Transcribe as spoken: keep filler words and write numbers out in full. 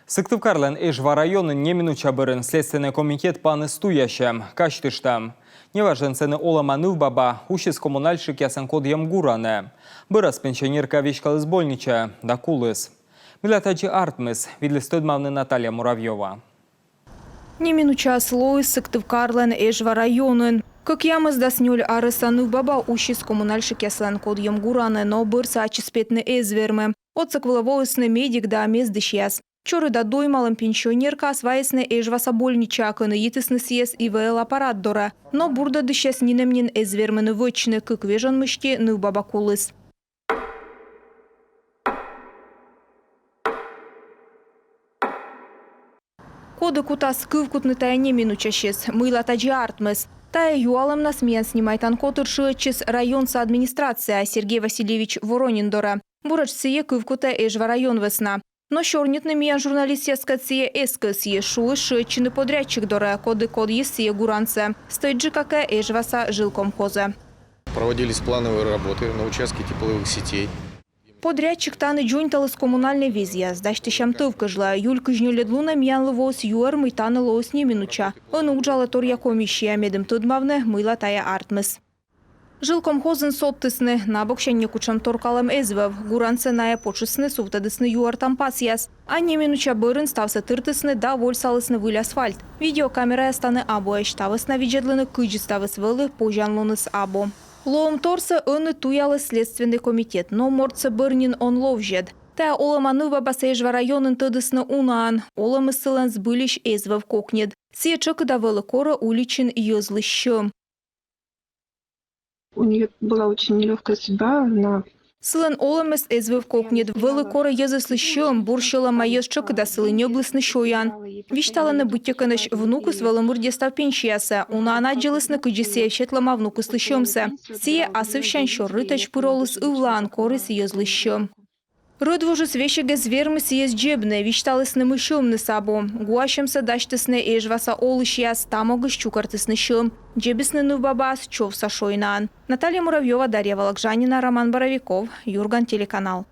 Сыктывкарлӧн Эжва районын неминуча бӧрын Следственнӧй комитет панис туясьӧм. Казьтыштам, неважӧн сэні олӧма нывбаба усис коммунальщикъяслӧн кодйӧм гуранӧ. Бӧрас пенсионерка веськаліс больничаӧ да куліс. Мыйла тадзи артмис, видліс тӧдмавны Наталья Муравьёва. Неминучаыс лоис Сыктывкарлӧн Эжва районын. Кӧкъямысдас нёль арӧса нывбаба усис коммунальщикъяслӧн кодйӧм гуранӧ, но бӧрсӧ ачыс петны эз вермы. Отсӧг вылӧ воисны медик да мездысьяс. Чорыда доймалӧм пенсионеркаӧс вайисны Эжваса больничаӧ, кӧні йитісны сійӧс ИВЛ аппарат дорӧ. Но бурдӧдысьяс нинӧм нин эз вермыны вӧчны, кык вежон мысти нывбаба куліс. Коді кутас кывкутны тайӧ неминучасьыс, мыйла тадзи артмис? Тайӧ юалӧмнас миян снимайтан котыр шыӧдчис районса администрация Сергей Васильевич Воронин дорӧ. Буретш сійӧ кывкутӧ Эжва район вӧсна. Но сёрнитны миян журналистъяскӧд сійӧ эз кӧсйы, шуис шыӧдчыны подрядчик дорӧ, коді кодйис сійӧ гурансӧ. Стӧчджыка кӧ, Эжваса жилкомхозӧ. Проводились плановые работы на участке тепловых сетей. Подрядчик тані дзоньталіс коммунальнӧй визьяс, дасьтысям тӧв кежлӧ. Июль кызь нёльӧд лунӧ миянлы воис юӧр, мый тані лоис неминуча. Ӧні уджалӧ торъя комиссия, медым тӧдмавны, мыйла тайӧ артмис. Жилкомхозын содтісны, на боксянь некутшӧм торкалӧм эз вӧв. Гурансӧ найӧ потшисны, сувтӧдісны юӧртан пасъяс. А неминуча бӧрын ставсӧ тыртісны да вольсалісны выль асфальт. Видеокамераяс тані абуӧсь, та вӧсна видзӧдлыны, кыдзи ставыс вӧлі, позянлуныс абу. Лоӧмторсӧ ӧні туяліс Следственнӧй комитет, но мортсӧ бӧр нин он ловзьӧд. Тайӧ олӧма нывбабасӧ Эжва районын тӧдісны унаӧн. Олӧмыс сылӧн збыльысь эз вӧв кокньыд. Сійӧ тшӧкыда вӧлі корӧ уличын йӧзлысь сьӧм. У неё была очень нелёгкая судьба, она... Сылӧн олӧмыс эз вӧв кокньыд, вӧлі корӧ йӧзыслысь сьӧм, бур сьӧлӧма йӧз тшӧкыда сылы ньӧблісны сёян. Висьталӧны, быттьӧкӧ нӧшта внукыс вӧлі мырддьӧ став пенсиясӧ. Унаӧн аддзылісны, кыдзи сійӧ сетлӧма внукыслы сьӧмсӧ. Сійӧ асывсянь сёр рытӧдз пыр оліс ывлаын, корис йӧзлысь сьӧм. Рӧдвужыс весиг эз вермы сійӧс дзебны, висьталісны, мый сьӧмныс абу. Гуасьӧмсӧ дасьтісны Эжваса олысьяс, та могысь чукӧртісны сьӧм. Дзебисны нывбабаӧс Човса шойнаын. Наталья Муравьёва, Дарья Вологжанина, Роман Боровиков, Юрган телеканал.